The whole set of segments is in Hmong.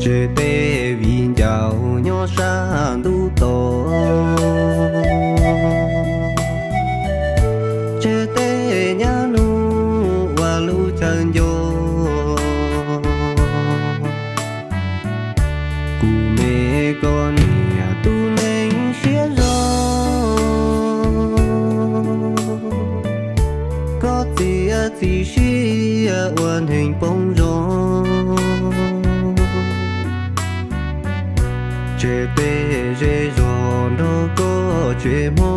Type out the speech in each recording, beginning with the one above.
Tseg tej viv ncaus nyob sab ntuj tos, tseg tej nyab nug ua lub chaw nco. Kuv me koj niam tub neeg siab zoo, koj txiav txim siab ua neeg poob zoo. Tseg tej zej zos nrog koj tsev hmo,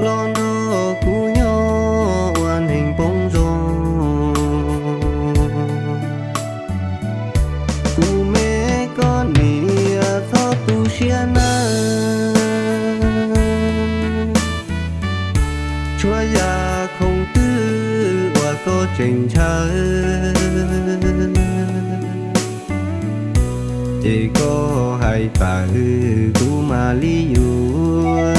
los nrog kuv nyob ua neeg poob zoo. Kuv me koj niam txhob tu siab nawb, tsuas yam khoom twg uas koj tseem ntshaw, ces koj hais tawm kuv mam li yuav.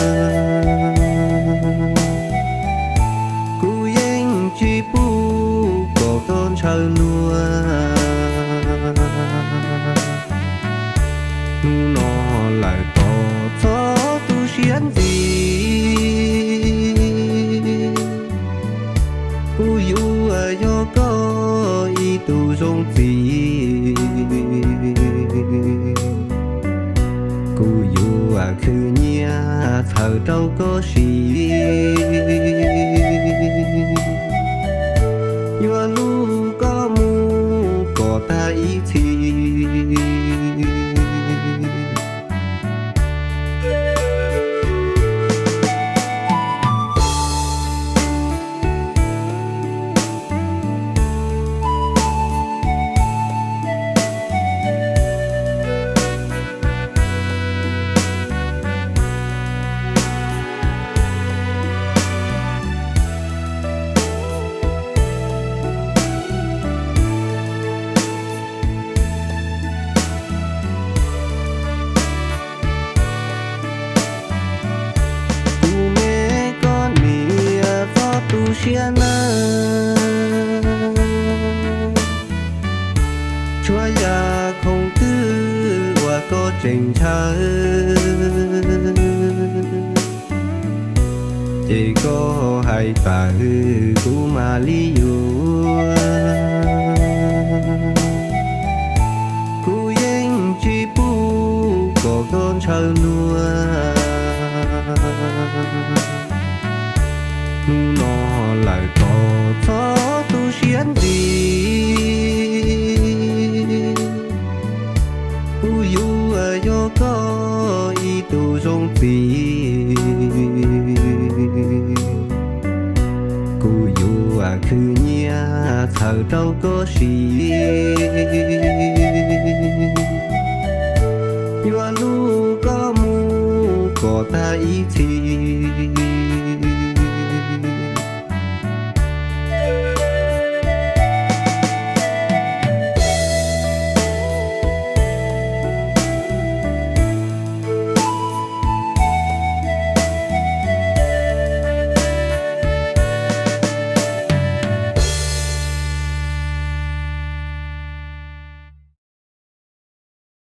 Kuv yeej tsis pub kom koj ntshaw luag. Hnub no lawm tos txhob tu siab ntxiv, kuv yuav yog koj ib tug zoo txiv. Kuv yuav khwv nyiaj txhawm rau koj siv, yuav hlub koj mus kom tag ib txhis. Kuv me koj niam txhob tu siab nawb, tsuas yam khoom twg uas koj tseem ntshaw, ces koj hais tawm kuv mam li yuav. Kuv yeej tsis pub kom koj ntshaw luag. Hnub no lawm tos txhob tu siab ntxiv, kuv yuav yog koj ib tug zoo txiv. Kuv yuav khwv nyiaj txhawm rau koj siv, yuav hlub koj mus kom tag ib txhis.